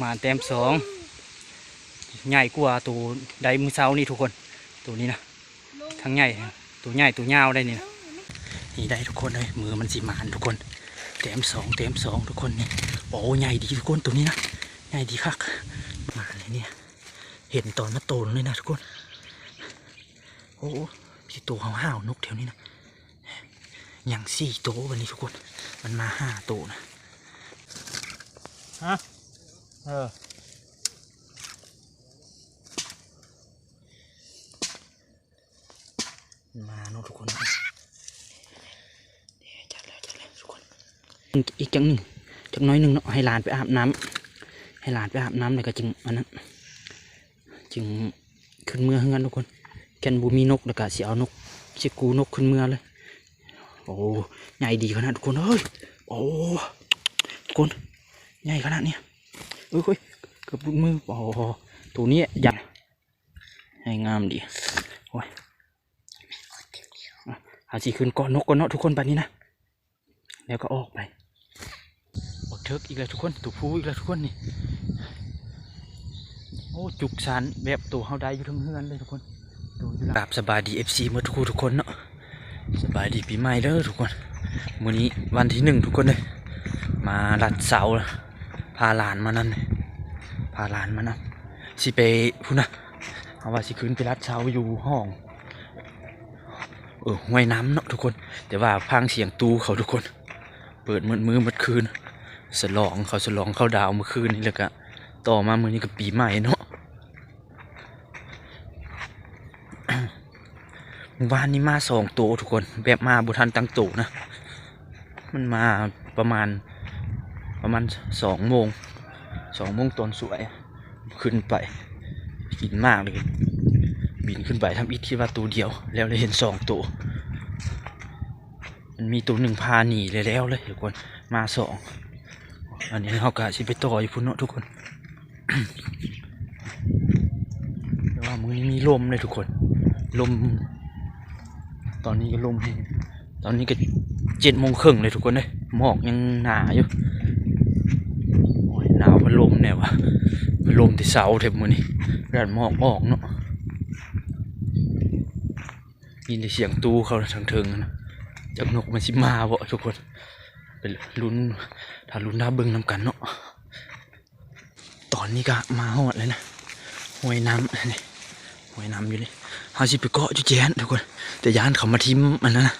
ມາແຕ້ມສອງ ໃຫຍ່ກວ່າໂຕໄດ້ມື້ເຊົ້ານີ້ທຸກຄົນ ໂຕນີ້ນະ ທັງໃຫຍ່ ໂຕໃຫຍ່ໂຕຍາວໄດ໋ນີ້ນະ ນີ້ໄດ໋ທຸກຄົນເອີຍ ມື້ມັນຊິມານທຸກຄົນ ແຕ້ມສອງ ແຕ້ມສອງທຸກຄົນນີ້ ໂອ້ ໃຫຍ່ດີທຸກຄົນ ໂຕນີ້ນະ ໃຫຍ່ດີຄັກ ມາເລີຍນີ້ ເຫັນຕອນມັນໂຕເລີຍນະທຸກຄົນ ໂອ້ ມີແຕ່ໂຕຫ້າວໆ ນົກແຖວນີ້ນະ ຍັງສີ່ໂຕບັດນີ້ທຸກຄົນ ມັນມາຫ້າໂຕນະ ຮະ ເອີ ມາເນາະທຸກຄົນ ຈັດແລ້ວ ຈັດແລ້ວທຸກຄົນ ອີກ ອີກຈັກໜຶ່ງ ຈັກໜ້ອຍໜຶ່ງເນາະ ໃຫ້ຫຼານໄປອາບນ້ຳ ໃຫ້ຫຼານໄປອາບນ້ຳ ແລ້ວກໍຈຶ່ງອັນນັ້ນ ຈຶ່ງຂຶ້ນເມືອເຮືອນທຸກຄົນ ຄັນບໍ່ມີນົກ ແລ້ວກໍຊິເອົານົກ ຊິກູ້ນົກຂຶ້ນເມືອເລີຍ ໂອ້ ໃຫຍ່ດີຂະໜາດທຸກຄົນເອີຍ ໂອ້ ທຸກຄົນ ໃຫຍ່ຂະໜາດນີ້ ເອີຍ ເກືອບຫຼຸດມື ໂອ້ ໂຕນີ້ຍັງ ໃຫ້ງາມດີ ໂອ້ຍ ເຮົາຊິຂຶ້ນເກາະນົກກ່ອນເນາະທຸກຄົນ ບັດນີ້ນະ ແລ້ວກໍອອກໄປ ບັກເທີກອີກແລ້ວທຸກຄົນ ໂຕຜູ້ອີກແລ້ວທຸກຄົນນີ້ ໂອ້ ຈຸກຊານແບບໂຕເຮົາໄດ້ຢູ່ເທິງເຮືອນເລີຍທຸກຄົນ ໂຕຢູ່ລາງ ກາບສະບາຍດີ ເອັຟຊີ ໝົດທຸກຜູ້ທຸກຄົນເນາະ ສະບາຍດີປີໃໝ່ເດີທຸກຄົນ ມື້ນີ້ວັນທີໜຶ່ງທຸກຄົນເດີ ມາລັດເຊົາ ພາຫຼານມານຳ ພາຫຼານມານຳ ຊິໄປພຸ້ນນະ ເຮົາວ່າຊິຂຶ້ນໄປລັດເຊົາຢູ່ຫ້ອງ ເອີ ຫ້ວຍນ້ຳເນາະທຸກຄົນ ແຕ່ວ່າຟັງສຽງຕູ້ເຂົາທຸກຄົນ ເປີດໝົດມື້ໝົດຄືນ ສະຫຼອງ ເຂົາສະຫຼອງເຂົ້າດາວມື້ຄືນນີ້ ແລ້ວກະຕໍ່ມາມື້ນີ້ກໍປີໃໝ່ເນາະ ມື້ວານນີ້ມາສອງໂຕທຸກຄົນ ແບບມາບໍ່ທັນຕັ້ງໂຕນະ ມັນມາປະມານ ປະມານສອງໂມງ ສອງໂມງຕອນສວຍ ຂຶ້ນໄປ ກິນໝາກເລີຍ ບິນຂຶ້ນໄປທຳອິດ ຄິດວ່າໂຕດຽວ ແລ້ວເລີຍເຫັນສອງໂຕ ມັນມີໂຕໜຶ່ງພາໜີແລ້ວເລີຍທຸກຄົນ ມາສອງ ອັນນີ້ເຮົາກະຊິໄປຕໍ່ຢູ່ພຸ້ນເນາະທຸກຄົນ ແຕ່ວ່າມື້ນີ້ມີລົມເດ້ທຸກຄົນ ລົມ ຕອນນີ້ກໍລົມແຮງ ຕອນນີ້ກໍເຈັດໂມງເຄິ່ງເລີຍທຸກຄົນເອີຍ ໝອກຍັງໜາຢູ່ ໂອ້ຍ ໜາວພັດລົມແດ່ວະ ພັດລົມແຕ່ເຊົ້າແທ້ມື້ນີ້ ຢ້ານໝອກອອກເນາະ ຍິນແຕ່ສຽງຕູ້ເຂົາທາງເທິງຫັ້ນນະ ຈັກນົກມັນຊິມາບໍ່ທຸກຄົນ ໄປລຸ້ນ ຖ້າລຸ້ນຖ້າເບິ່ງນຳກັນເນາະ. ຕອນນີ້ກໍມາຮອດແລ້ວນະ ຫ້ວຍນ້ຳນີ້ ຫ້ວຍນ້ຳຢູ່ນີ້ ເຮົາຊິໄປເກາະຢູ່ແຈນທຸກຄົນ ແຕ່ຢ້ານເຂົາມາຖິ້ມອັນນັ້ນນະ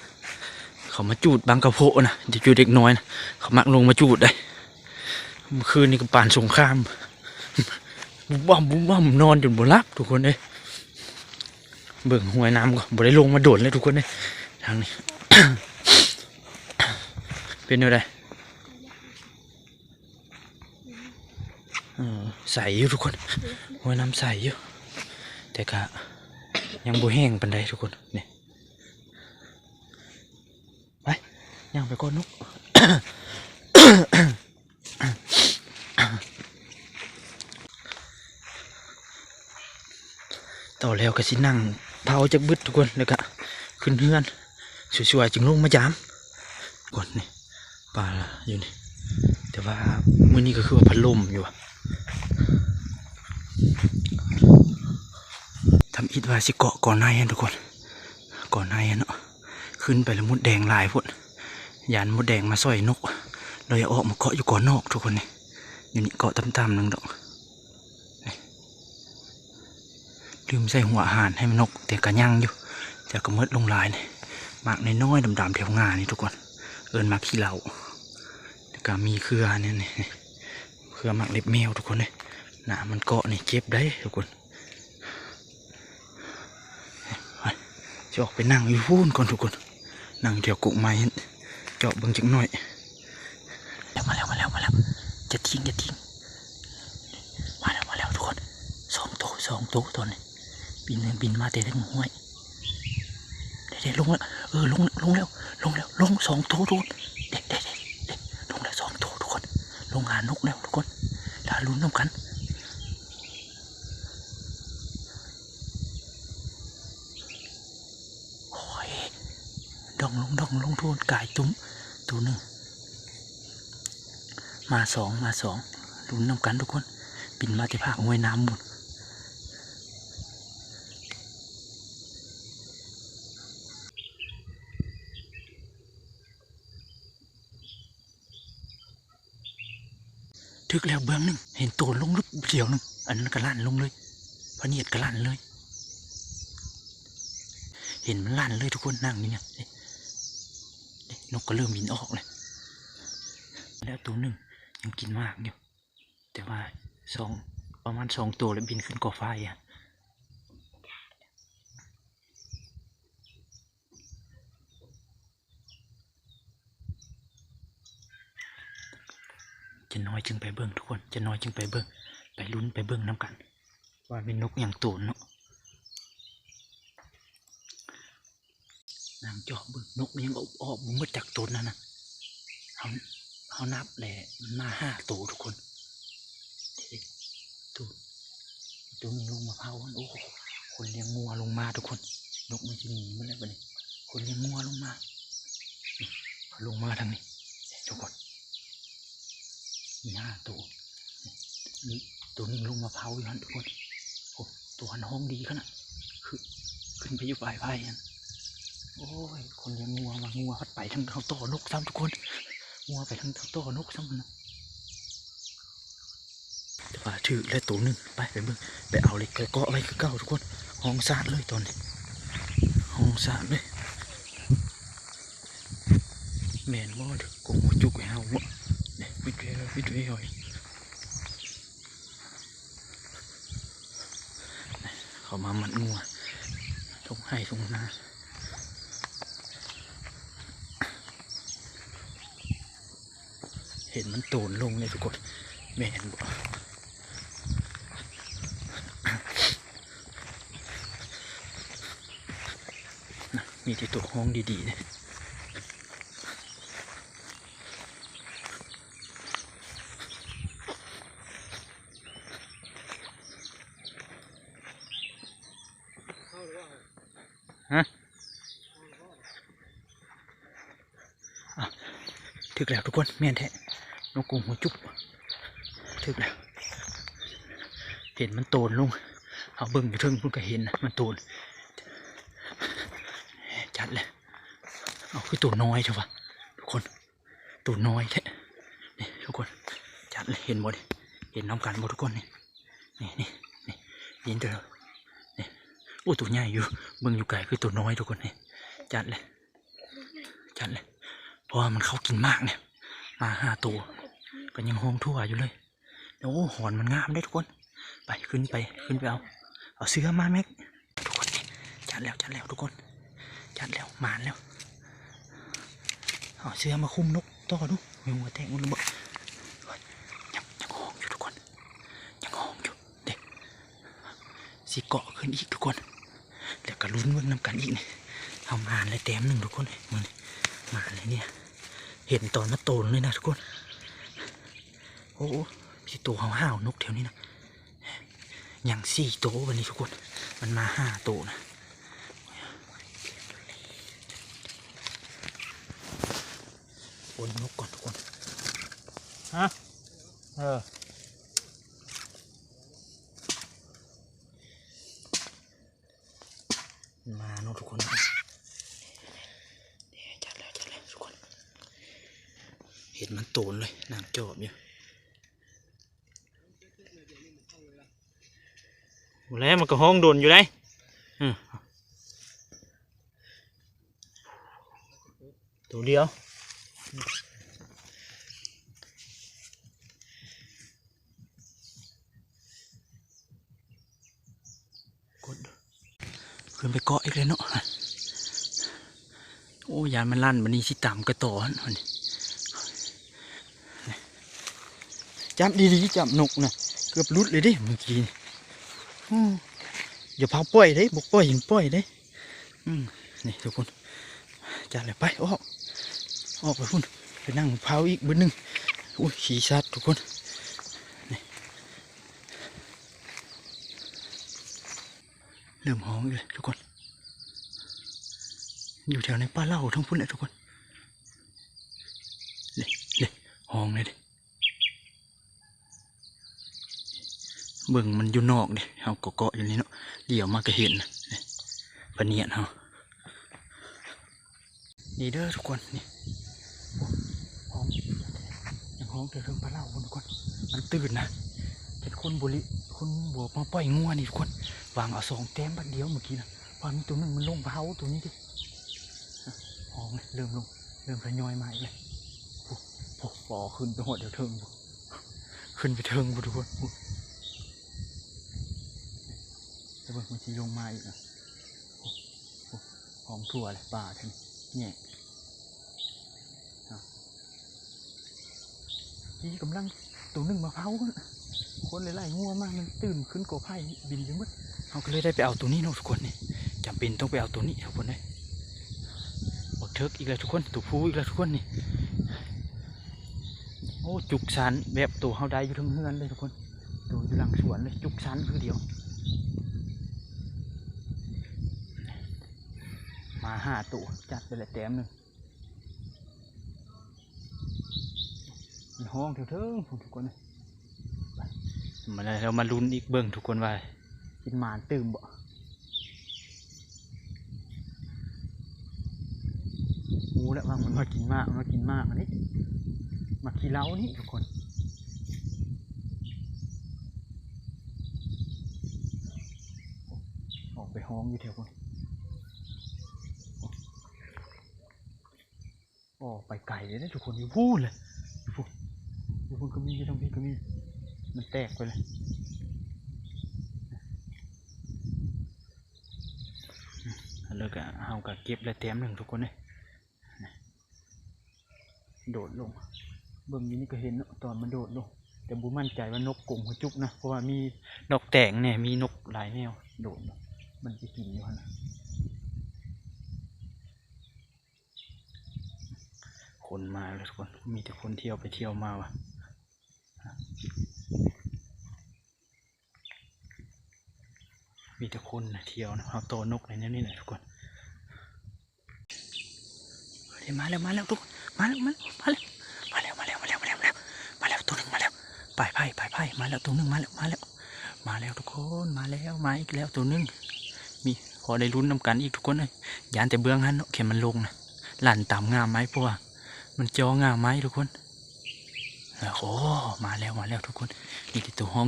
ເຂົາມາຈູດບັງກະໂພະນະ ເດັກຢູ່ເດັກນ້ອຍນະ ເຂົາມັກລົງມາຈູດໄດ໋ ມື້ຄືນນີ້ກໍປານສົງຄາມ ບຸ້ມບັ້ມ ບຸ້ມບັ້ມ ນອນຈົນບໍ່ຫຼັບທຸກຄົນເອີຍ ເບິ່ງຫ້ວຍນ້ຳກໍບໍ່ໄດ້ລົງມາດົນແລ້ວທຸກຄົນເອີຍ ທາງນີ້ ເປັນແນວໃດ? ເອີ ໃສຢູ່ທຸກຄົນ ໂອ້ຍ ນ້ຳໃສຢູ່ ແຕ່ກະຍັງບໍ່ແຫ້ງປານໃດທຸກຄົນ ນີ້ ໄປ ຍ່າງໄປກ່ອນນົກ ຕໍ່ແລ້ວກໍຊິນັ່ງເຜົາຈັກບຶດທຸກຄົນ ແລ້ວກໍຂຶ້ນເຮືອນ ສວຍໆ ຈຶ່ງລົງມາຢາມກ່ອນນີ້ ປາຢູ່ນີ້ ແຕ່ວ່າມື້ນີ້ກໍຄືວ່າພັດລົມຢູ່ ທຳອິດວ່າຊິເກາະ ເກາະໃນຫັ້ນທຸກຄົນ ເກາະໃນຫັ້ນເນາະ ຂຶ້ນໄປແລ້ວມົດແດງຫຼາຍໂພດ ຢ້ານມົດແດງມາຊ່ອຍນົກ ເລີຍອອກມາເກາະຢູ່ເກາະນອກທຸກຄົນ ນີ້ ຢູ່ນີ້ເກາະຕ່ຳໆ ໜຶ່ງດອກ ລືມໃສ່ຫົວອາຫານໃຫ້ນົກ ແຕ່ກະຍັງຢູ່ ແຕ່ກະໝົດລົງຫຼາຍນີ້ ໝາກນ້ອຍໆ ດຳໆ ແຖວງ່ານີ້ທຸກຄົນ ເອີ້ນໝາກຂີ້ເຫຼົ້າ ແລ້ວກະມີເຄືອນີ້ ນີ້ ເຄືອໝາກເລັບແມວທຸກຄົນເອີຍ ໜ້າມັນເກາະນີ້ເຈັບໄດ໋ທຸກຄົນ ຊິອອກໄປນັ່ງຢູ່ພຸ້ນກ່ອນທຸກຄົນ ນັ່ງແຖວກົກໄມ້ຫັ້ນ ເຈາະເບິ່ງຈັກໜ້ອຍ ມາແລ້ວ ມາແລ້ວ ມາແລ້ວ ຢ່າຖິ້ມ ຢ່າຖິ້ມ ມາແລ້ວ ມາແລ້ວທຸກຄົນ ສອງໂຕ ສອງໂຕຕອນນີ້ ບິນ ບິນມາແຕ່ເທິງຫ້ວຍ ເດ້ໆ ລົງແລ້ວ ເອີ ລົງ ລົງແລ້ວ ລົງແລ້ວ ລົງສອງໂຕທຸກຄົນ ເດ້ໆໆໆ ລົງແລ້ວສອງໂຕທຸກຄົນ ລົງຫານົກແລ້ວທຸກຄົນ ຖ້າລຸ້ນນຳກັນ ໂອ້ຍ ດອງລົງ ດອງລົງ ທຸກຄົນ ກາຍຕຸ້ມ ໂຕໜຶ່ງ ມາສອງ ມາສອງ ລຸ້ນນຳກັນທຸກຄົນ ບິນມາແຕ່ພາກຫ້ວຍນ້ຳພຸ້ນ. ຖືກແລ້ວເບື້ອງໜຶ່ງ ເຫັນໂຕລົງລຶບດຽວໜຶ່ງ ອັນນັ້ນກໍລັ່ນລົງເລີຍ ພະເນດກໍລັ່ນເລີຍ. ເຫັນມັນລັ່ນເລີຍທຸກຄົນ ນັ່ງຢູ່ນີ້ ເດ້ ເດ້ ນົກກໍເລີ່ມບິນອອກແລ້ວ. ແລ້ວໂຕໜຶ່ງຍັງກິນໝາກຢູ່ ແຕ່ວ່າສອງ ປະມານສອງໂຕແລ້ວບິນຂຶ້ນກໍຟ້າອີກ. ຈະນ້ອຍຈຶ່ງໄປເບິ່ງທຸກຄົນ ຈະນ້ອຍຈຶ່ງໄປເບິ່ງ ໄປລຸ້ນໄປເບິ່ງນຳກັນ ວ່າແມ່ນນົກຫຍັງໂຕນເນາະ. ນາງຈອບເບິ່ງນົກມັນຍັງອອກ ອອກບໍ່ໝົດຈັກໂຕນນັ້ນນະ ເຮົາ ເຮົານັບແລ້ວມັນມາຫ້າໂຕທຸກຄົນ. ໂຕ ໂຕໜຶ່ງລົງມະພ້າວ ໂອ້ ຄົນລ້ຽງງົວລົງມາທຸກຄົນ ນົກມັນຊິໜີໝົດແລ້ວບັດນີ້ ຄົນລ້ຽງງົວລົງມາ ນີ້ ເຂົາລົງມາທາງນີ້ທຸກຄົນ ມີຫ້າໂຕ ນີ້ ໂຕໜຶ່ງລົງມະພ້າວຢູ່ຫັ້ນທຸກຄົນ. ໂອ້ ໂຕຫັ້ນຮ້ອງດີຂະໜາດ ຄື ຂຶ້ນໄປຢູ່ປາຍໄຜ່ຫັ້ນ. ໂອ້ຍ ຄົນລ້ຽງງົວມາ ງົວພັດໄປທາງເຮົາຕໍ່ນົກຊ້ຳທຸກຄົນ ງົວໄປທາງເຮົາຕໍ່ນົກຊ້ຳນະ. ແຕ່ວ່າຖືກແລ້ວໂຕໜຶ່ງ ໄປ ໄປເບິ່ງ ໄປເອົາເຫຼັກໄປເກາະໄວ້ຄືເກົ່າທຸກຄົນ. ຮ້ອງສາດເລີຍຕອນນີ້ ຮ້ອງສາດເລີຍ. ແມ່ນບໍ່ ກົງຫົວຈຸກໃຫ້ເຮົາບໍ່ ເດ້ ວິດເວ ວິດເວ ເຂົ້າມາມັດງົວທົ່ງໄຮ່ທົ່ງນາ. ເຫັນມັນໂຕນລົງເດ້ທຸກຄົນ ແມ່ນບໍ່? ນະ ມີແຕ່ໂຕຮ້ອງດີໆເດ້. ຮະ? ອ່ະ ຖືກແລ້ວທຸກຄົນ ແມ່ນແທ້ ນົກກົງຫົວຈຸກ ຖືກແລ້ວ. ເຫັນມັນໂຕນລົງ ເຮົາເບິ່ງຢູ່ເທິງພຸ້ນກໍເຫັນມັນໂຕນ. ຈັດແລ້ວ ເອົາ ຄືໂຕນ້ອຍແທ້ວະທຸກຄົນ ໂຕນ້ອຍແທ້ ນີ້ທຸກຄົນ. ຈັດແລ້ວ ເຫັນບໍ່ນີ້ ເຫັນນຳກັນບໍ່ທຸກຄົນ ນີ້ ນີ້ ນີ້ ນີ້ ເຫັນໂຕ ນີ້ ໂອ້ ໂຕໃຫຍ່ຢູ່ ເບິ່ງຢູ່ໄກຄືໂຕນ້ອຍທຸກຄົນ ນີ້ ຈັດແລ້ວ. ຈັດເລີຍ ເພາະວ່າມັນເຂົ້າກິນໝາກນີ້ ມາຫ້າໂຕ ກໍຍັງຮ້ອງທົ່ວຢູ່ເລີຍ. ໂອ້ ຫອນມັນງາມເດ້ທຸກຄົນ. ໄປ ຂຶ້ນໄປ ຂຶ້ນໄປເອົາ ເອົາເສື້ອມາແມັກ ທຸກຄົນ. ຈັດແລ້ວ ຈັດແລ້ວທຸກຄົນ ຈັດແລ້ວ ໝານແລ້ວ. ເອົາເສື້ອມາຄຸມນົກຕໍ່ດູ ມີຫົວແຕກໝົດແລ້ວບໍ່? ຍັງ ຍັງຮ້ອງຢູ່ທຸກຄົນ ຍັງຮ້ອງຢູ່ເດ້. ຊິເກາະຂຶ້ນອີກທຸກຄົນ ແລ້ວກໍລຸ້ນເບິ່ງນຳກັນອີກນີ້. ເຮົາໝານແລ້ວແຕ້ມໜຶ່ງທຸກຄົນ ມື້ນີ້ໝານແລ້ວນີ້ ເຫັນຕອນມັນໂຕນເລີຍນະທຸກຄົນ. ໂອ້ ມີແຕ່ໂຕຫ້າວໆ ນົກແຖວນີ້ນະ ຍັງສີ່ໂຕບັດນີ້ທຸກຄົນ ມັນມາຫ້າໂຕນະ. ໂອ້ຍ ນົກກ່ອນທຸກຄົນ ຮະ ເອີ ມາເນາະທຸກຄົນ ຈັດແລ້ວ ຈັດແລ້ວທຸກຄົນ ເຫັນມັນໂຕນເລີຍ ນາງຈອບຢູ່. ບໍ່ແລ້ວ ມັນກໍຮ້ອງດົນຢູ່ເດ້ ອື ໂຕດຽວ. ກົດ ຂຶ້ນໄປເກາະອີກແລ້ວເນາະ. ໂອ້ ຢ້ານມັນລັ່ນ ບັດນີ້ຊິຕຳກະຕໍຫັ້ນ ຈັບດີໆ ຈັບນົກນະ ເກືອບຫຼຸດເລີຍເດ້ມື້ກີ້ນີ້. ໂອ້ ຢ່າພາວປ່ອຍເດ້ ບໍ່ປ່ອຍຍັງປ່ອຍເດ້. ອືມ ນີ້ທຸກຄົນ ຈັດແລ້ວ ໄປ ອອກ ອອກໄປພຸ້ນ ໄປນັ່ງພາວອີກບຶດໜຶ່ງ. ໂອ້ຍ ຂີ້ສັດທຸກຄົນ ນີ້ ເລີ່ມຮ້ອງອີກແລ້ວທຸກຄົນ ຢູ່ແຖວໃນປ່າເຫຼົ່າທັງພຸ້ນແຫຼະທຸກຄົນ. ນີ້ ນີ້ ຮ້ອງເລີຍເດ້. ເບິ່ງມັນຢູ່ນອກເດ້ ເຮົາກໍເກາະຢູ່ນີ້ເນາະ ຫຼຽວມາກໍເຫັນ ພະນຽດເຮົາ. ນີ້ເດີທຸກຄົນ ນີ້ ໂອ້ ຮ້ອງ ຍັງຮ້ອງແຕ່ເທິງປາເຫຼົ່າພຸ້ນທຸກຄົນ ມັນຕື່ນນະ ເປັນຄົນບໍ່ລິ ຄົນບໍ່ມາປ່ອຍງົວນີ້ທຸກຄົນ ຫວັງເອົາສອງແຕ້ມບາດດຽວເມື່ອກີ້ນະ ວ່າມີໂຕໜຶ່ງມັນລົງມາເຫົ່າໂຕນີ້ຕິ ຮ້ອງເລີຍ ເລີ່ມລົງ ເລີ່ມທະຍອຍມາອີກແລ້ວ ໂອ້ ໂອ້ ຂຶ້ນໄປຮອດແຖວເທິງພຸ້ນ ຂຶ້ນໄປເທິງພຸ້ນທຸກຄົນ ໂອ້ ແຕ່ເບິ່ງມັນຊິລົງມາອີກນະ. ໂອ້ ໂອ້ ຫ້ອງທົ່ວເລີຍ ປ່າແຖວນີ້ແຍກ ທີ່ກຳລັງໂຕໜຶ່ງມາເຜົາ ຄົນຫຼາຍໆງົວມາ ມັນຕື່ນຂຶ້ນກໍໄຜ່ບິນໄປໝົດ ເຮົາກໍເລີຍໄດ້ໄປເອົາໂຕນີ້ເນາະທຸກຄົນ ນີ້ ຈຳເປັນຕ້ອງໄປເອົາໂຕນີ້ທຸກຄົນເອີຍ ບັກເຖິກອີກແລ້ວທຸກຄົນ ໂຕຜູ້ອີກແລ້ວທຸກຄົນນີ້ ໂອ້ ຈຸກຊານແບບໂຕເຮົາໄດ້ຢູ່ເທິງເຮືອນເລີຍທຸກຄົນ ໂຕຢູ່ຫຼັງສວນເລີຍ ຈຸກຊານຄືດຽວ ມາຫ້າໂຕ ຈັດໄປແລ້ວແຕ້ມໜຶ່ງ ມັນຮ້ອງເທິງໆພຸ້ນທຸກຄົນເອີຍ ມາແລ້ວ ເຮົາມາລຸ້ນອີກເບິ່ງທຸກຄົນວ່າຊິໝານຕື່ມບໍ່ ຮູ້ແລ້ວວ່າມັນມາກິນໝາກ ມາກິນໝາກອັນນີ້ ໝາກຂີ້ເຫຼົ້ານີ້ທຸກຄົນ ອອກໄປຮ້ອງຢູ່ແຖວພຸ້ນ ໂອ້ ໄປໄກເລີຍເດ້ທຸກຄົນ ຢູ່ພຸ້ນເລີຍ ຢູ່ພຸ້ນ ຢູ່ພຸ້ນກໍມີ ຢູ່ທາງພີ້ກໍມີ ມັນແຕກໄປເລີຍ ແລ້ວກໍ ເຮົາກໍເກັບໄດ້ແຕ້ມໜຶ່ງທຸກຄົນເອີຍ ໂດດລົງ ເບິ່ງຢູ່ນີ້ກໍເຫັນເນາະ ຕອນມັນໂດດລົງ ແຕ່ບໍ່ໝັ້ນໃຈວ່ານົກກົງຫົວຈຸກນະ ເພາະວ່າມີນົກແຕງແດ່ ມີນົກຫຼາຍແນວໂດດ ມັນຊິກິນຢູ່ຫັ້ນນະ. ຄົນມາແລ້ວທຸກຄົນ ມີແຕ່ຄົນທ່ຽວໄປທ່ຽວມາວ່າ ມີແຕ່ຄົນນະທ່ຽວນະ ເຮົາຕໍ່ນົກໄດ້ແນວນີ້ແຫຼະທຸກຄົນ. ເຮີ້ຍ ມາແລ້ວ ມາແລ້ວທຸກຄົນ ມາແລ້ວ ມາແລ້ວ ມາແລ້ວ ມາແລ້ວ ໂຕໜຶ່ງມາແລ້ວ ປາຍໄຜ່ ປາຍໄຜ່ ມາແລ້ວ ໂຕໜຶ່ງມາແລ້ວ ມາແລ້ວ ມາແລ້ວທຸກຄົນ ມາແລ້ວ ມາອີກແລ້ວໂຕໜຶ່ງ ມີ ພໍໄດ້ລຸ້ນນຳກັນອີກທຸກຄົນເອີຍ ຢ້ານແຕ່ເບື້ອງຫັ້ນເນາະ ແຄ່ມັນລົງນະ ລັ່ນຕາມງ່າໄມ້ ເພາະວ່າມັນຈໍ່ງ່າໄມ້ທຸກຄົນ. ໂອ້ ມາແລ້ວ ມາແລ້ວທຸກຄົນ ມີແຕ່ໂຕຮ້ອງ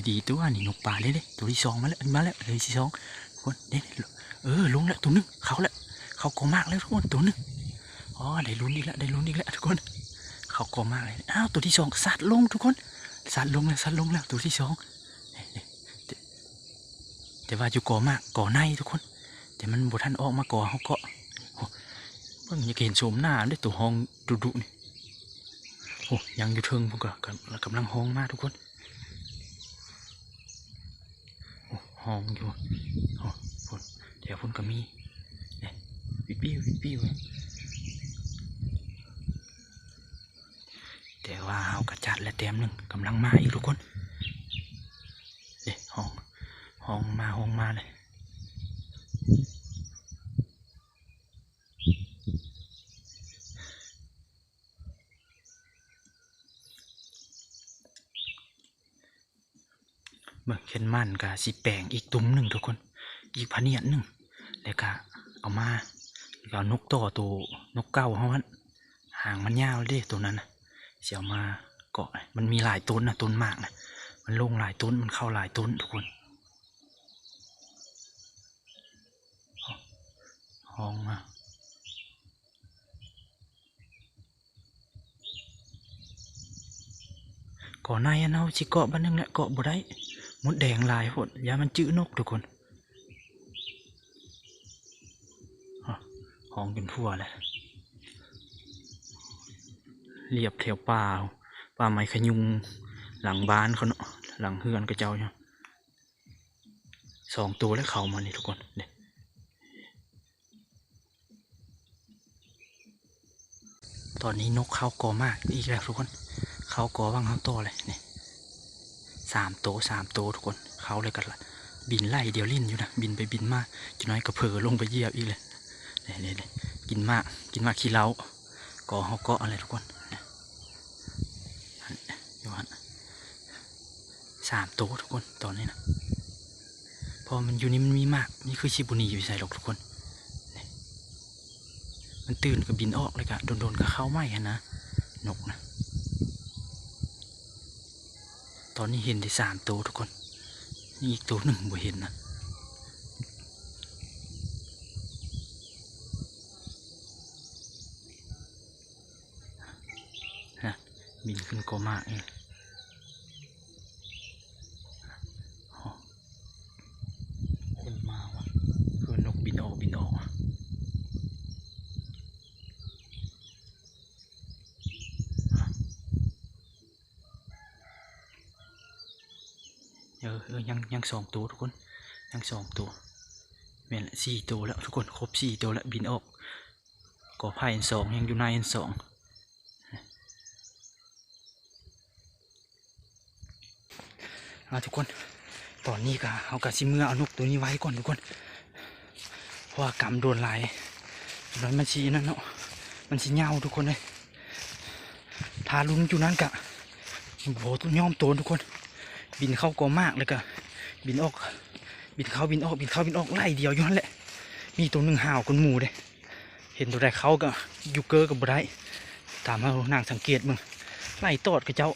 ດີໆ ຕົວະນີ້ ນົກປ່າເດ້ ເດ້ ໂຕທີສອງມາແລ້ວ ມາແລ້ວ ໂຕທີສອງ ທຸກຄົນ ເດ້ ເອີ ລົງແລ້ວໂຕໜຶ່ງ ເຂົ້າແລ້ວ ເຂົ້າກໍໝາກແລ້ວທຸກຄົນ ໂຕໜຶ່ງ ອໍ ໄດ້ລຸ້ນອີກແລ້ວ ໄດ້ລຸ້ນອີກແລ້ວທຸກຄົນ ເຂົ້າກໍໝາກແລ້ວ ອ້າວ ໂຕທີສອງ ສັດລົງທຸກຄົນ ສັດລົງແລ້ວ ສັດລົງແລ້ວ ໂຕທີສອງ ເດ້ ເດ້ ແຕ່ ແຕ່ວ່າຢູ່ກໍໝາກ ກໍໃນທຸກຄົນ ແຕ່ມັນບໍ່ທັນອອກມາກໍເຮົາເກາະ ໂອ້ ເບິ່ງ ຍັງເຫັນໂສມໜ້າເດ້ ໂຕຮ້ອງດຸໆ ນີ້ ໂອ້ ຍັງຢູ່ເທິງພຸ້ນ ກໍ ກໍກຳລັງຮ້ອງມາທຸກຄົນ ໂອ້ ຮ້ອງຢູ່ ໂອ້ ພຸ້ນ ແຖວພຸ້ນກໍມີ ເດ້ ວິດວິວ ວິດວິວ ແຕ່ວ່າເຮົາກໍຈັດແລ້ວແຕ້ມໜຶ່ງ ກຳລັງມາອີກທຸກຄົນ ເດ້ ຮ້ອງ ຮ້ອງມາ ຮ້ອງມາເລີຍ. ເບິ່ງ ເຂັນໝັ້ນກະຊິແປງອີກຕຸ່ມໜຶ່ງທຸກຄົນ ອີກພະນຽດໜຶ່ງ ແລ້ວກະເອົາມາ ແລ້ວກະເອົານົກຕໍ່ໂຕນົກເກົ່າເຮົາຫັ້ນ ຫາງມັນຍາວເດ້ໂຕນັ້ນນະ ຊິເອົາມາເກາະ ມັນມີຫຼາຍຕົ້ນນະ ຕົ້ນໝາກນະ ມັນລົງຫຼາຍຕົ້ນ ມັນເຂົ້າຫຼາຍຕົ້ນທຸກຄົນ. ຮ້ອງມາ ກໍໃນອັນເຮົາຊິເກາະບາດໜຶ່ງແຫຼະ ເກາະບໍ່ໄດ້ ມົດແດງຫຼາຍໂພດ ຢ້ານມັນຈື່ນົກທຸກຄົນ ຮ້ອງຈົນທົ່ວແຫຼະ ລຽບແຖວປ່າ ປ່າໄມ້ຂະຍຸງ ຫຼັງບ້ານເຂົາເນາະ ຫຼັງເຮືອນເຂົາເຈົ້າຢູ່. ສອງໂຕແລ້ວເຂົ້າມານີ້ທຸກຄົນ ນີ້ ຕອນນີ້ນົກເຂົ້າກໍໝາກອີກແລ້ວທຸກຄົນ ເຂົ້າກໍຫວ່າງເຮົາຕໍ່ເລີຍ ນີ້ ສາມໂຕ ສາມໂຕທຸກຄົນ ເຂົ້າແລ້ວກໍບິນໄລ່ດຽວຫຼິ້ນຢູ່ນະ ບິນໄປບິນມາ ຈັກໜ້ອຍກໍເຜີລົງໄປຢຽບອີກເລີຍ ນີ້ໆໆ ກິນໝາກ ກິນໝາກຂີ້ເຫຼົ້າ ກໍເຮົາເກາະຫັ້ນແຫຼະທຸກຄົນ ຢູ່ຫັ້ນ. ສາມໂຕທຸກຄົນ ຕອນນີ້ນະ ເພາະມັນຢູ່ນີ້ມັນມີໝາກ ມັນຄືຊິບໍ່ໜີຢູ່ໃສດອກທຸກຄົນ. ນີ້ ມັນຕື່ນກໍບິນອອກ ແລ້ວກໍດົນໆກໍເຂົ້າໃໝ່ຫັ້ນນະ ນົກນະ. ຕອນນີ້ເຫັນໄດ້ສາມໂຕທຸກຄົນ ຍັງອີກໂຕໜຶ່ງບໍ່ເຫັນນະ. ນະ ບິນຂຶ້ນກໍມາເອງ. ໂອ້ ຄົນມາວ່ະ ຄືນົກບິນອອກ ບິນອອກ. ເອີ ເອີ ຍັງ ຍັງສອງໂຕທຸກຄົນ ຍັງສອງໂຕ ແມ່ນແຫຼະ ສີ່ໂຕແລ້ວທຸກຄົນ ຄົບສີ່ໂຕແລ້ວ ບິນອອກ. ກໍພາຍອັນສອງ ຍັງຢູ່ໃນອັນສອງ. ເອົາທຸກຄົນ ຕອນນີ້ກະ ເຮົາກະຊິເມືອເອົານົກໂຕນີ້ໄວ້ກ່ອນທຸກຄົນ ເພາະວ່າກຳໂດນຫຼາຍ ມັນຊິນັ້ນເນາະ ມັນຊິຍາວທຸກຄົນເອີຍ. ຖ້າລຸ້ນຢູ່ນັ້ນກະບໍ່ຍອມໂຕນທຸກຄົນ ບິນເຂົ້າກໍໝາກ ແລ້ວກະບິນອອກ ບິນເຂົ້າບິນອອກ ບິນເຂົ້າບິນອອກ ໄລ່ດຽວຢູ່ຫັ້ນແຫຼະ. ມີໂຕໜຶ່ງຫ້າວກວ່າໝູ່ເດ້. ເຫັນໂຕໃດເຂົ້າກໍຢູ່ເກີກໍບໍ່ໄດ້ ຕາມເຮົານັ່ງສັງເກດເບິ່ງ ໄລ່ຕອດເຂົາເຈົ້າ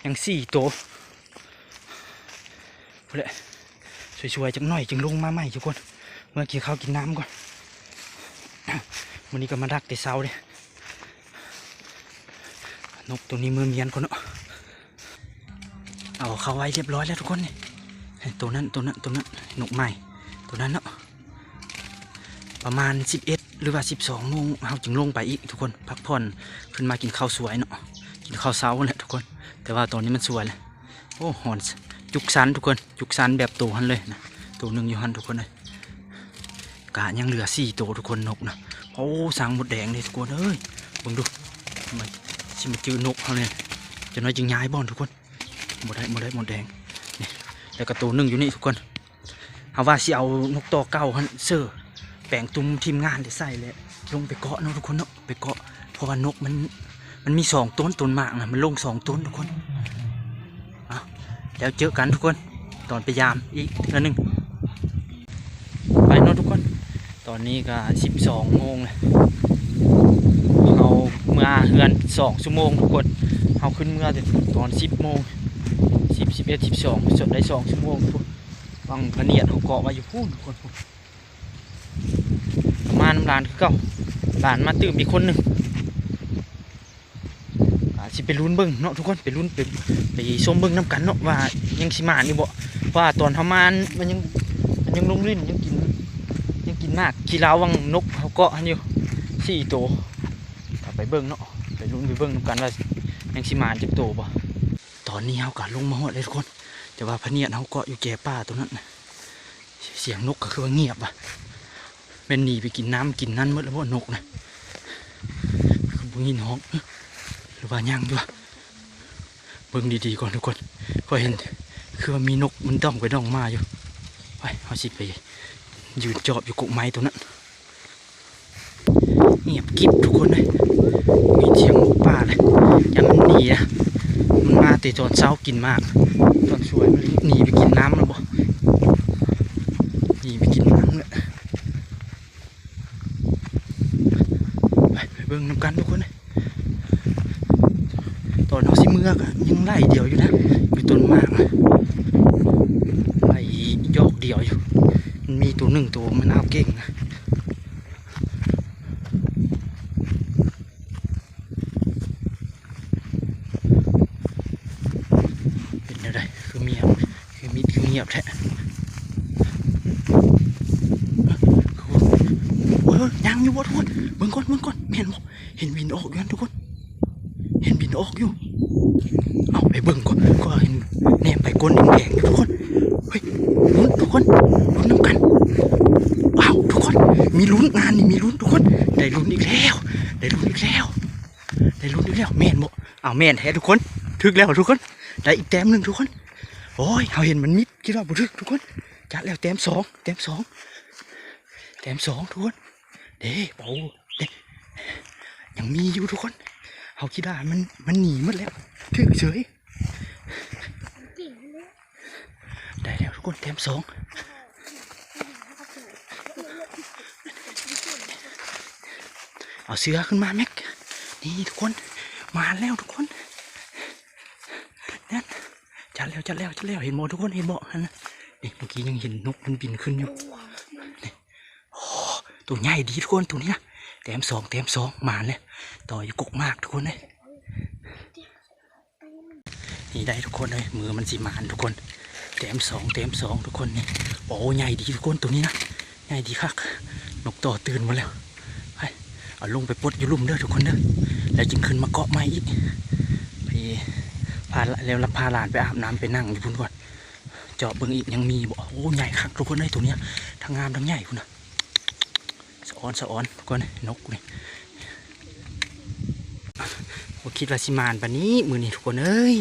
ຍັງສີ່ໂຕພຸ້ນແຫຼະ. ສວຍໆຈັກໜ້ອຍຈຶ່ງລົງມາໃໝ່ທຸກຄົນ ເມືອກິນເຂົ້າກິນນ້ຳກ່ອນ. ມື້ນີ້ກໍມາດັກແຕ່ເຊົ້າເດ້ ນົກໂຕນີ້ເມືອມຽນກ່ອນເນາະ. ເອົາເຂົ້າໄວ້ຮຽບຮ້ອຍແລ້ວທຸກຄົນນີ້ ໂຕນັ້ນ ໂຕນັ້ນ ໂຕນັ້ນ ນົກໃໝ່ ໂຕນັ້ນເນາະ. ປະມານສິບເອັດ ຫຼືວ່າສິບສອງໂມງ ເຮົາຈຶ່ງລົງໄປອີກທຸກຄົນ ພັກຜ່ອນ ຂຶ້ນມາກິນເຂົ້າສວຍເນາະ ກິນເຂົ້າເຊົ້າແຫຼະທຸກຄົນ. ແຕ່ວ່າຕອນນີ້ມັນສວຍແລ້ວ ໂອ້ ຮ້ອນ ຈຸກສັນທຸກຄົນ ຈຸກສັນແບບໂຕຫັ້ນເລີຍນະ ໂຕໜຶ່ງຢູ່ຫັ້ນທຸກຄົນເອີຍ. ກະຍັງເຫຼືອສີ່ໂຕທຸກຄົນ ນົກນະ. ໂອ້ ສັງມົດແດງເດ້ທຸກຄົນເອີຍ ເບິ່ງດູ ຊິມາຈື່ນົກເຮົານີ້ ຈັກໜ້ອຍຈຶ່ງຍ້າຍບ່ອນທຸກຄົນ. ບໍ່ໄດ້ ບໍ່ໄດ້ ມົດແດງນີ້ ແລ້ວກໍໂຕໜຶ່ງຢູ່ນີ້ທຸກຄົນ. ເຮົາວ່າຊິເອົານົກຕໍ່ເກົ່າຫັ້ນເຊີ ແປງຕຸ່ມທີມງານໄດ້ໃສ່ແຫຼະ ລົງໄປເກາະເນາະທຸກຄົນເນາະ ໄປເກາະ ເພາະວ່ານົກມັນ ມັນມີສອງໂຕນ ໂຕນໝາກນະ ມັນລົງສອງໂຕນທຸກຄົນ. ເອົາ ແລ້ວເຈີກັນທຸກຄົນ ຕອນໄປຢາມອີກເທື່ອໜຶ່ງ. ໄປເນາະທຸກຄົນ ຕອນນີ້ກໍສິບສອງໂມງແລ້ວ ເຮົາເມືອເຮືອນສອງຊົ່ວໂມງທຸກຄົນ. ເຮົາຂຶ້ນເມືອແຕ່ຕອນສິບໂມງ ສິບ ສິບເອັດ ສິບສອງ ຈົນໄດ້ສອງຊົ່ວໂມງພຸ້ນ. ຫວ່າງພະນຽດເຮົາເກາະໄວ້ຢູ່ພຸ້ນທຸກຄົນ ມານຳຫຼານຄືເກົ່າ ຫຼານມາຕື່ມອີກຄົນໜຶ່ງ. ອາ ຊິໄປລຸ້ນເບິ່ງເນາະທຸກຄົນ ໄປລຸ້ນ ໄປ ໄປຊົມເບິ່ງນຳກັນເນາະ ວ່າຍັງຊິມານຢູ່ບໍ່. ເພາະວ່າຕອນເຮົາມາ ມັນຍັງ ມັນຍັງລົງຫຼິ້ນ ຍັງກິນ ຍັງກິນໝາກຂີ້ລາວຫວ່າງນົກເຮົາເກາະຫັ້ນຢູ່ສີ່ໂຕ. ເຮົາໄປເບິ່ງເນາະ ໄປລຸ້ນໄປເບິ່ງນຳກັນວ່າຍັງຊິມານຈັກໂຕບໍ່. ຕອນນີ້ເຮົາກໍລົງມາຮອດແລ້ວທຸກຄົນ ແຕ່ວ່າພະນຽດເຮົາເກາະຢູ່ແຈປ່າໂຕນັ້ນ ສຽງນົກກໍຄືວ່າງຽບວ່ະ ແມ່ນໜີໄປກິນນ້ຳກິນນັ້ນໝົດແລ້ວບໍ່ນົກນະ ຄືບໍ່ຍິນຮ້ອງ ຫຼືວ່າຍັງຢູ່. ເບິ່ງດີໆກ່ອນທຸກຄົນ ຂ້ອຍເຫັນຄືວ່າມີນົກມັນດອງໄປດອງມາຢູ່. ໄປ ເຮົາຊິໄປຢືນຈອບຢູ່ກົກໄມ້ໂຕນັ້ນ. ງຽບກິບທຸກຄົນເອີຍ ມີສຽງນົກປ່າເລີຍ ຢ້ານມັນໜີນະ ມັນມາແຕ່ຕອນເຊົ້າກິນໝາກ ຕອນສວຍມັນໜີໄປກິນນ້ຳແລ້ວບໍ່ ໜີໄປກິນນ້ຳແລ້ວ. ໄປ ໄປເບິ່ງນຳກັນທຸກຄົນເອີຍ ຕອນເຮົາຊິເມືອກໍຍັງໄລ່ດຽວຢູ່ນະ ຢູ່ຕົ້ນໝາກນະ ໄລ່ຢອກດຽວຢູ່ ມັນມີໂຕໜຶ່ງໂຕມັນເອົາເກັ່ງນະ. ເປັນແນວໃດ ຄືມີຫຍັງ ຄືມີ ຄືງຽບແທ້. ໂອ້ຍ ຍັງຢູ່ບໍ່ທຸກຄົນ ເບິ່ງກ່ອນ ເບິ່ງກ່ອນ ແມ່ນບໍ່ ເຫັນບິນອອກຢູ່ຫັ້ນທຸກຄົນ ເຫັນບິນອອກຢູ່. ເອົາ ໄປເບິ່ງກ່ອນ ກໍເຫັນແນມໄປກົ້ນແດງໆຢູ່ທຸກຄົນ. ເຮີ້ຍ ລຸ້ນທຸກຄົນ ລຸ້ນນຳກັນ. ອ້າວ ທຸກຄົນ ມີລຸ້ນ ງານນີ້ມີລຸ້ນທຸກຄົນ ໄດ້ລຸ້ນອີກແລ້ວ ໄດ້ລຸ້ນອີກແລ້ວ ໄດ້ລຸ້ນອີກແລ້ວ ແມ່ນບໍ່? ອ້າວ ແມ່ນແທ້ທຸກຄົນ ຖືກແລ້ວທຸກຄົນ ໄດ້ອີກແຕ້ມໜຶ່ງທຸກຄົນ. ໂອ້ຍ ເຮົາເຫັນມັນມິດ ຄິດວ່າບໍ່ຖືກທຸກຄົນ ຈັດແລ້ວ ແຕ້ມສອງ ແຕ້ມສອງ ແຕ້ມສອງທຸກຄົນ. ເດ້ ເປົ່າ ເດ້ ຍັງມີຢູ່ທຸກຄົນ ເຮົາຄິດວ່າມັນ ມັນໜີໝົດແລ້ວ ຖືກເສີຍ. ໄດ້ແລ້ວທຸກຄົນ ແຕ້ມສອງ. ເອົາເສືອຂຶ້ນມາແມັກ. ນີ້ທຸກຄົນ ມາແລ້ວທຸກຄົນ ນັ້ນ ຈັດແລ້ວ ຈັດແລ້ວ ຈັດແລ້ວ. ເຫັນບໍ່ທຸກຄົນ ເຫັນບໍ່ຫັ້ນນະ? ນີ້ ເມື່ອກີ້ຍັງເຫັນນົກມັນບິນຂຶ້ນຢູ່ນີ້. ໂອ້ ໂຕໃຫຍ່ດີທຸກຄົນ ໂຕນີ້ນະ. ແຕ້ມສອງ ແຕ້ມສອງ ມາແລ້ວ ຕໍ່ຢູ່ກົກໝາກທຸກຄົນເອີຍ. ນີ້ໄດ້ທຸກຄົນເອີຍ ມື້ມັນຊິມານທຸກຄົນ. ແຕ້ມສອງ ແຕ້ມສອງທຸກຄົນນີ້. ໂອ້ ໃຫຍ່ດີທຸກຄົນ ໂຕນີ້ນະ ໃຫຍ່ດີຄັກ. ນົກຕໍ່ຕື່ນໝົດແລ້ວ. ໄປ ເອົາລົງໄປປົດຢູ່ລຸ່ມເດີທຸກຄົນເດີ ແລ້ວຈຶ່ງຂຶ້ນມາເກາະໃໝ່ອີກ. ໄປ ພາ ແລ້ວພາຫຼານໄປອາບນ້ຳ ໄປນັ່ງຢູ່ພຸ້ນກ່ອນ ເຈາະເບິ່ງອີກ ຍັງມີບໍ່. ໂອ້ ໃຫຍ່ຄັກທຸກຄົນເອີຍ ໂຕນີ້ ທັງງາມທັງໃຫຍ່ພຸ້ນນະ. ສະອອນ ສະອອນທຸກຄົນ ນົກນີ້ ບໍ່ຄິດວ່າຊິມານປານນີ້ມື້ນີ້ທຸກຄົນເອີຍ.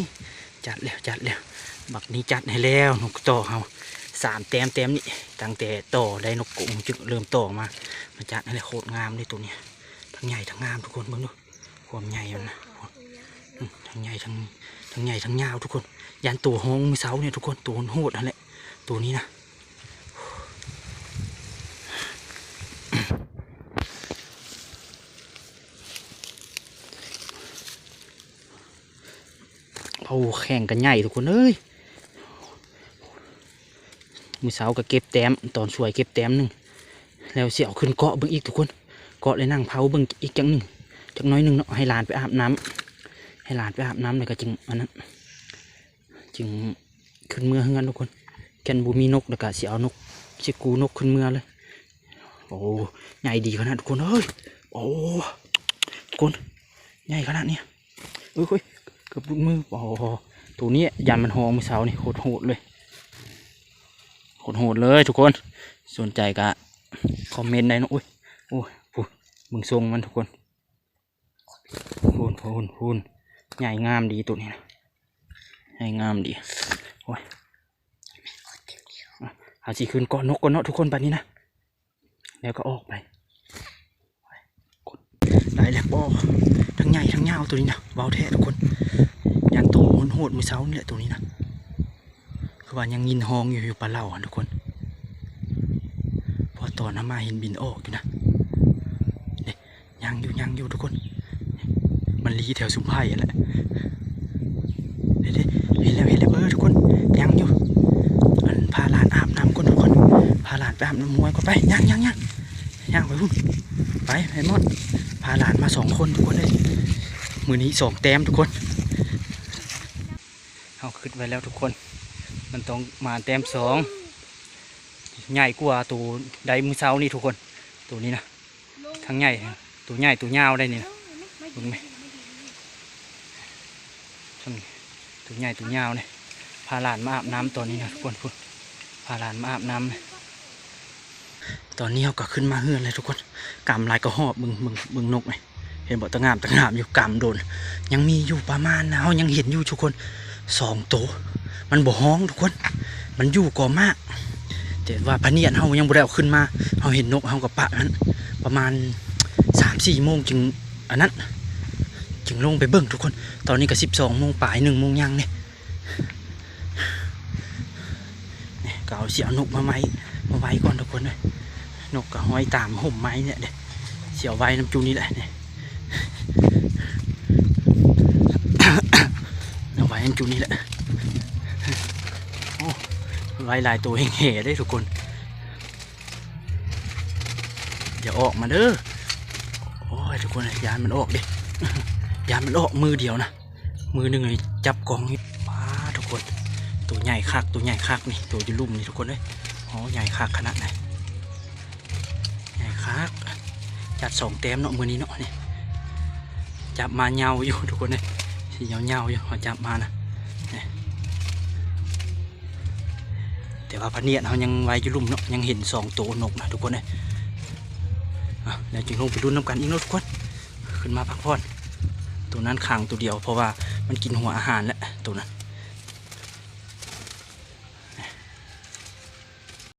ຈັດແລ້ວ ຈັດແລ້ວ ບັກນີ້ຈັດໃຫ້ແລ້ວ. ນົກຕໍ່ເຮົາສາມແຕ້ມ ແຕ້ມນີ້ ຕັ້ງແຕ່ຕໍ່ໄດ້ນົກກົງຈຶ່ງເລີ່ມຕໍ່ມາ ມາຈັດໃຫ້ແລ້ວ. ໂຄດງາມເດ້ໂຕນີ້ ທັງໃຫຍ່ທັງງາມທຸກຄົນ ເບິ່ງດູຄວາມໃຫຍ່ມັນນະ. ອືມ ທັງໃຫຍ່ທັງ ທັງໃຫຍ່ທັງຍາວທຸກຄົນ. ຢ້ານໂຕຮ້ອງມື້ເຊົ້ານີ້ທຸກຄົນ ໂຕໂຫດຫັ້ນແຫຼະ ໂຕນີ້ນະ. ໂອ້ ແຂ້ງກໍໃຫຍ່ທຸກຄົນເອີຍ. ມື້ເຊົ້າກໍເກັບແຕ້ມ ຕອນສວຍເກັບແຕ້ມໜຶ່ງ ແລ້ວຊິເອົາຂຶ້ນເກາະເບິ່ງອີກທຸກຄົນ. ເກາະແລ້ວນັ່ງເຜົາເບິ່ງອີກຈັກໜຶ່ງ ຈັກໜ້ອຍໜຶ່ງເນາະ ໃຫ້ຫຼານໄປອາບນ້ຳ ໃຫ້ຫຼານໄປອາບນ້ຳ ແລ້ວກໍຈຶ່ງອັນນັ້ນ ຈຶ່ງຂຶ້ນເມືອເຮືອນທຸກຄົນ. ຄັນບໍ່ມີນົກແລ້ວກະຊິເອົານົກ ຊິກູ້ນົກຂຶ້ນເມືອເລີຍ. ໂອ້ ໃຫຍ່ດີຂະໜາດທຸກຄົນເອີຍ. ໂອ້ ທຸກຄົນ ໃຫຍ່ຂະໜາດນີ້ ເອີຍ ເອີຍ ເກືອບຫຼຸດມື. ໂອ້ ໂຕນີ້ຢ້ານມັນຮ້ອງມື້ເຊົ້ານີ້ ໂຄດໂຫດເລີຍ ໂຄດໂຫດເລີຍທຸກຄົນ. ສົນໃຈກະຄອມເມັນໄດ້ເນາະ. ໂອ້ຍ ໂອ້ຍ ພຸ້ນ ເບິ່ງຊົງມັນທຸກຄົນ. ພຸ້ນ ພຸ້ນ ພຸ້ນ ໃຫຍ່ງາມດີໂຕນີ້ນະ ໃຫຍ່ງາມດີ. ໂອ້ຍ ເຮົາຊິຂຶ້ນເກາະນົກກ່ອນເນາະທຸກຄົນ ບາດນີ້ນະ ແລ້ວກໍອອກໄປ. ໄດ້ແລ້ວບໍ່ ທັງໃຫຍ່ທັງຍາວໂຕນີ້ນະ ເວົ້າແທ້ທຸກຄົນ. ຢ້ານໂຕມັນໂຫດມື້ເຊົ້ານີ້ແຫຼະໂຕນີ້ນະ. ຄືວ່າຍັງຍິນຮ້ອງຢູ່ ຢູ່ປ່າເຫຼົ່າຫັ້ນທຸກຄົນ ເພາະຕອນເຮົາມາເຫັນບິນອອກຢູ່ນະ. ນີ້ ຍ່າງຢູ່ ຍ່າງຢູ່ທຸກຄົນ ມັນລີ້ແຖວຊຸມໄຜ່ຫັ້ນແຫຼະ. ເດ້ ເຫັນແລ້ວ ເຫັນແລ້ວ ເອີ ທຸກຄົນ ຍ່າງຢູ່. ອັນ ພາຫຼານອາບນ້ຳກ່ອນທຸກຄົນ ພາຫຼານໄປອາບນ້ຳຫ້ວຍກ່ອນ. ໄປ ຍ່າງ ຍ່າງ ຍ່າງ ຍ່າງໄປພຸ້ນ ໄປ ໄປໝົດ. ພາຫຼານມາສອງຄົນທຸກຄົນເອີຍ ມື້ນີ້ສອງແຕ້ມທຸກຄົນ. ເຮົາຄິດໄວ້ແລ້ວທຸກຄົນ ມັນຕ້ອງມາແຕ້ມສອງ ໃຫຍ່ກວ່າໂຕໄດ້ມື້ເຊົ້ານີ້ທຸກຄົນ. ໂຕນີ້ນະ ທັງໃຫຍ່ ໂຕໃຫຍ່ໂຕຍາວໄດ໋ນີ້ນະ ເບິ່ງແມະ ໂຕໃຫຍ່ໂຕຍາວນີ້. ພາຫຼານມາອາບນ້ຳຕອນນີ້ນະທຸກຄົນ ພຸ້ນ ພາຫຼານມາອາບນ້ຳ. ຕອນນີ້ເຮົາກໍຂຶ້ນມາເຮືອນແລ້ວທຸກຄົນ ກຳຫຼາຍກະຫອບ. ເບິ່ງ ເບິ່ງ ເບິ່ງນົກນີ້ ເຫັນບໍ່ ຕະງາມ ຕະງາມຢູ່ ກຳໂດນ. ຍັງມີຢູ່ປະມານ ເຮົາຍັງເຫັນຢູ່ທຸກຄົນ ສອງໂຕ ມັນບໍ່ຮ້ອງທຸກຄົນ ມັນຢູ່ກໍໝາກ. ແຕ່ວ່າພະນຽດເຮົາຍັງບໍ່ໄດ້ເອົາຂຶ້ນມາ ເຮົາເຫັນນົກເຮົາກໍປະນັ້ນ ປະມານສາມສີ່ໂມງຈຶ່ງອັນນັ້ນ ຈຶ່ງລົງໄປເບິ່ງທຸກຄົນ. ຕອນນີ້ກໍສິບສອງໂມງປາຍ ໜຶ່ງໂມງຍັງນີ້. ນີ້ກໍເອົາ ຊິເອົານົກມາໄວ້ ມາໄວ້ກ່ອນທຸກຄົນເອີຍ. ນົກກໍຫ້ອຍຕາມຮົ່ມໄມ້ນີ້ແຫຼະເດ້ ຊິເອົາໄວ້ນຳຈຸນີ້ແຫຼະນີ້ ເອົາໄວ້ນຳຈຸນີ້ແຫຼະ. ໂອ້ ໄວ້ຫຼາຍໂຕແຮງແຮເດ້ທຸກຄົນ ຢ່າອອກມາເດີ. ໂອ້ຍ ທຸກຄົນ ຢ້ານມັນອອກເດ້ ຢ້ານມັນອອກ ມືດຽວນະ ມືໜຶ່ງນີ້ຈັບກ້ອງຢູ່. ປ້າ ທຸກຄົນ ໂຕໃຫຍ່ຄັກ ໂຕໃຫຍ່ຄັກນີ້ ໂຕຢູ່ລຸ່ມນີ້ທຸກຄົນເອີຍ. ໂອ້ ໃຫຍ່ຄັກຂະໜາດໃດ ໃຫຍ່ຄັກ. ຈັດສອງແຕ້ມເນາະ ມື້ນີ້ເນາະ ນີ້ ຈັບມາເຍົາຢູ່ທຸກຄົນເອີຍ ຊິເຍົາໆຢູ່ ເຮົາຈັບມານະ ນີ້. ແຕ່ວ່າພະນຽດເຮົາຍັງໄວ້ຢູ່ລຸ່ມເນາະ ຍັງເຫັນສອງໂຕນົກນະທຸກຄົນເອີຍ. ອ່ະ ແລ້ວຈຶ່ງລົງໄປລຸ້ນນຳກັນອີກເນາະທຸກຄົນ. ຂຶ້ນມາພັກຜ່ອນ ໂຕນັ້ນຂັງໂຕດຽວ ເພາະວ່າມັນກິນຫົວອາຫານແລ້ວ ໂຕນັ້ນ